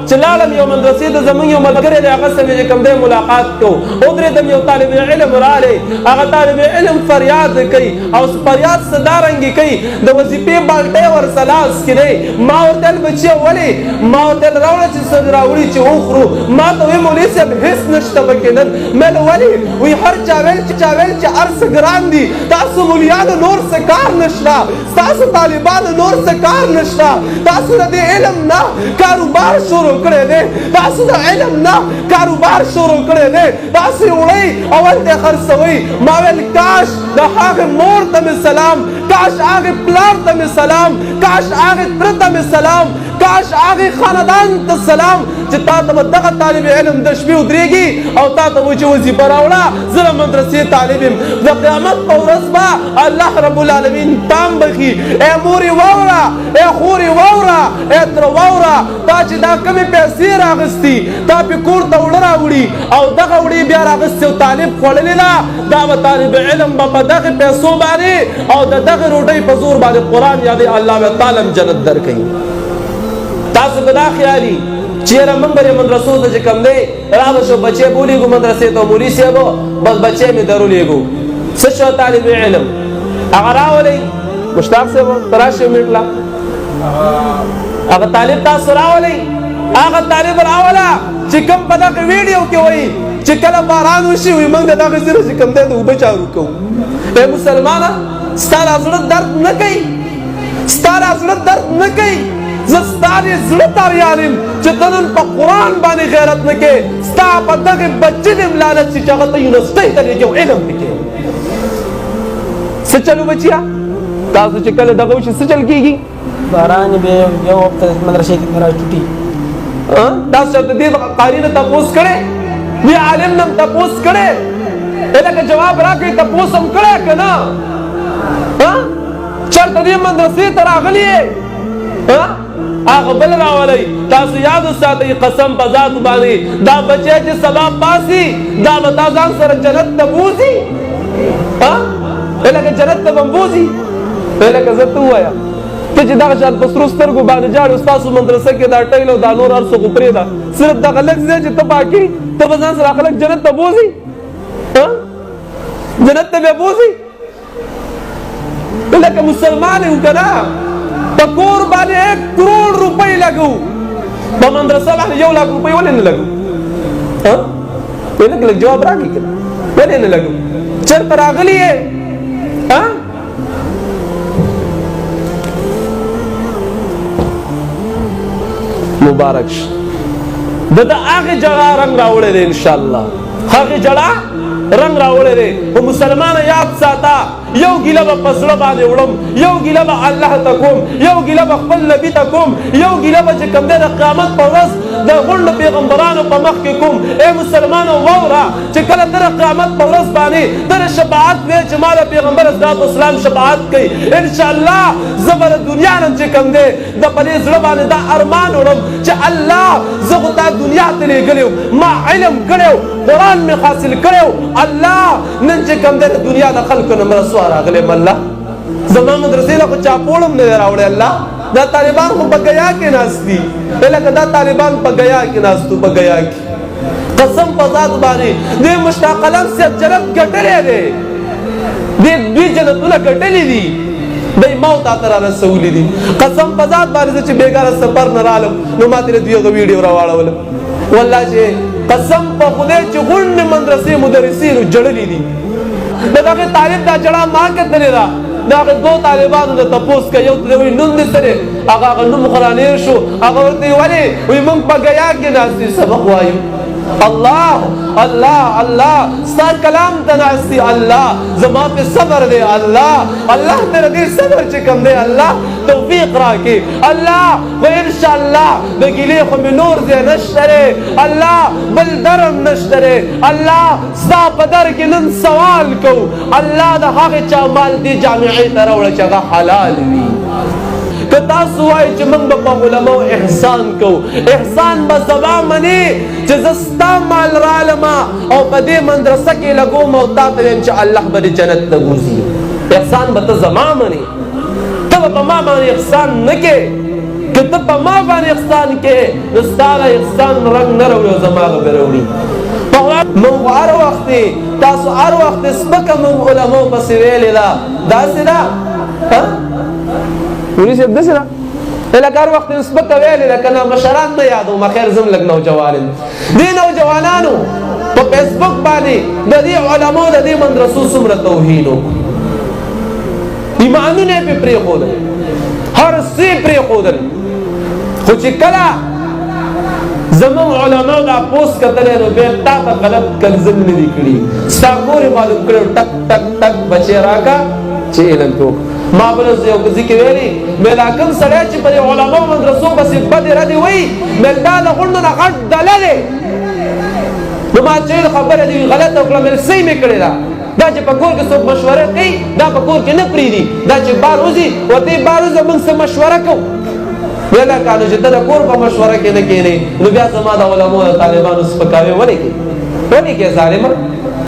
چې لاړم یو مدرسې ته، زمونږ یو ملګری دی، هغه سره مې چې کوم دی ملاقات کو، ودرېدم، یو طالب علم راغی، هغه طالب علم فریاد کوي او فریاد څه دا رنګې کوي، د وظیفې بالټی ورسره لاس کې دی. ما ورته ویل بچیه ولې؟ ما ورته ویل راوړه چې څه راوړي چې وخورو. ما ته وایي مولوي صاحب هېڅ نشته پکې نن. مې ویل ولې؟ وایي هر چا ویل چې چا ویل چې هر څه ګران دي، تاسو مولویانو نور څه کار نشته، ستاسو طالبانو نور څه کار نشته، تاسو د دې علم نه کاروبار شروع کړی دی، تاسو د علم نه کاروبار شروع کړی دی، تاسو یې وړئ او هلته یې خرڅوئ. ما ویل کاش د هغې مور ته مې سلام، کاش هغې پلار ته مې سلام، کاش هغې تره ته مې سلام، کاش هغې خاندان ته سلام چې تا ته به دغه طالب علم د شپې ودرېږي او تا ته وایي چې وظیفه راوړه، زه د مدرسې طالب یم. د قیامت په ورځ به الله رب العالمین تام بخي. ای مورې واوره، ای خورې واوره، ای تره واوره، تا چې دا کومې پیسې راغستي، تا پې کور ته اوړه راوړي او دغه اوړې بیا راغستې او طالب خوړلې ده، دا به طالب علم به په دغې پیسو باندې او د دغې روټۍ په زور باندې قرآن یادوي، الله به تعالی هم جنت درکوي. تاسو که دا خیالي چې یاره موږ به دې مدرسو ته چې کوم دی را به شو، بچی به ولیږو مدرسې ته، مولوي صاحب بس بچی مې در ولیږو. څه شو طالب علم هغه راولئ؟ مشتاق صاحب ته راشئ منټ لا هغه طالب تاسو راولئ، هغه طالب راوله چې کوم په دغه ویډیو کې وایي چې کله باران وشي وایي موږ د دغه ځای چې کوم دی د اوبه چارو کوو. ای مسلمانه، ستا دا زړه درد نه کوي؟ ستا دا زړه درد نه کوي؟ زه ستا دې زړه ته اریان یم چې ته نن په قرآن باندې غیرت نه کوې، ستا په دغې بچي دې هم لعنت شي چې هغه ته یونیورسټۍ ته لېږې او علم پرې کوې. څه چلو بچیه؟ تاسو چې کله دغه وشي څه چل کېږي؟ باران به یو هفته مدرسې کې راټوټي. تاسو چې د دې قاري نه تپوس کړی، دې عالم نه هم تپوس کړی، لکه جواب راکړي، تپوس هم کړی که نه؟ چېرته دې مدرسې ته راغلي یې؟ هغه بل راولئ. تاسو یاد وساتئ، قسم په ذات باندې دا بچی چې سبا پاسي دا به تا ځان سره جنت ته بوځي. لکه جنت ته به هم بوځي. لکه زه ته ووایم ته چې دغه شان په سرو سترګو باندې ژاړې، ستاسو مدرسه کې دا ټیل او دا نور هر څه خو پرېږده، صرف دغه لږ ځای چې ته پاکې، ته به ځان سره خلک جنت ته بوځي؟ جنت ته بیا بوځي؟ لکه مسلمان یو که نه، په کور باندې 1 کروڑ روپۍ لګو، په مدرسه باندې 1 لاک روپۍ ولې نه لګو؟ لږ لږ جواب راکړي که نه، ولې نه لګو؟ چېرته راغلي یې؟ مبارک شي. د ده هغې جړا رنګ راوړی دی انشاءالله، هغې جړا رنګ راوړی دی. خو مسلمانه یاد ساته، یو ګیله به په زړه باندې وړم، یو ګیله به الله ته کوم، یو ګیله به خپل نبي ته کوم، یو ګیله به چې کوم دی د قیامت په ورځ د غونډو پیغمبرانو په مخ کې کوم. ای مسلمانو واوره چې کله تر قیامت په ورځ باندې تر شفاعت وی چې ما د پیغمبر علیه السلام شفاعت کوي، انشاءالله زه به د دنیا نه چې کوم دی د په دې زړه باندې دا ارمان وړم چې الله زه خو تا دنیا ته لېږلی ما علم کړی، قرآن مې حاصل کړی، الله نن چې کوم دی د دنیا د خلکو نه مرسوا راغلی یم، الله زما مدرسې له خو چا پوړم نه دی راوړی، الله دا طالبان خو په ګیا کې ناست دي، لکه دا طالبان په ګیا کې ناست وو، په ګیا کې قسم په ذات باندې دې مشتاق قلم صاحب جنت ګټلی دی، دې دوی جنتونه ګټلي دي، دی ما او تا ته را رسولي دي. قسم په ذات باندې زه چې بېګا له سفر نه رالم نو ما ترې دوی هغه ویډیو راواړوله، والله چې قسم په خدای چې غونډې مدرسې مدرسینو جړلي دي. د دغه طالب دا جړا ما کتلې ده، د هغه دوو طالبانو نه تپوس کوي، یو ته وایي نوم دې څه دی، هغه هغه نوم خو رانیر شو، هغه ورته وایي ولې؟ وایي موږ په ګیا کې ناست یو سبق وایو. الله الله الله ستا کلام ته ناست دي، الله زما پې صبر دی، الله الله ته دې صبر چې کوم دی الله توفیق راکړي، الله خو انشاءالله د ګیلې خو مې نور ځای نشته دی، الله بل درم نشته دی، الله ستا په در کې نن سوال کوو، الله د هغې چا مال دې جامعې ته راوړه چې هغه حلال وي. که تاسو وایئ چې موږ به په علماو احسان کوو، احسان به زما منې چې زه ستا مال رالم او په دې مدرسه کې لګوم او تا ته وایم چې الله به دې جنت ته بوځي، احسان به ته زما منې، ته به په ما باندې احسان نه کې. که ته په ما باندې احسان کې، نو ستا د احسان رنګ نه راوړي او زما به راوړي. مونږ هر وخت، تاسو هر وخت سپکه مونږ علماو پسې ویلې ده، داسې ده؟ ها مولوي صاحب، داسې ده؟ لکه هر وخت سپکه ویلې ده که نه؟ مشران نه یادوم، خیر، زم لږ نوجوان یم. دې نوجوانانو په فیسبوک باندې د دې علماو، د دې مدرسو څومره توهین وکړو، ایمانونه یې پرې پرېښودل، هر څه یې پرېښودل. خو چې کله زموږ علماو دا پوسټ کتلی، نو بیا تا ته غلط کنځل نه دي کړي، ستا کور یې معلوم کړی، ټک ټک ټک، بچی راکه چې علم پرې وکړو. ما بل ورځ یو ځای کې ویلي مې، دا کوم سړی چې په دې علماو مدرسو پسې بدې ردې وایي، مې دا د غونډو نه غټ دله دی. نو ما چې خبره دې غلطه وکړه، مې صحیح مې کړې ده. دا چې په کور کې څوک مشوره کوي، دا په کور کې نه پرېږدي. دا چې بار وځي، ورته بار وځي، موږ څه مشوره کوو؟ بیا لکه نو چې ته د کور په مشوره کې نه کښېنې، نو بیا زما د علماو، د طالبانو سپکاوی ولې کوې؟ ولې کوې ظالمه؟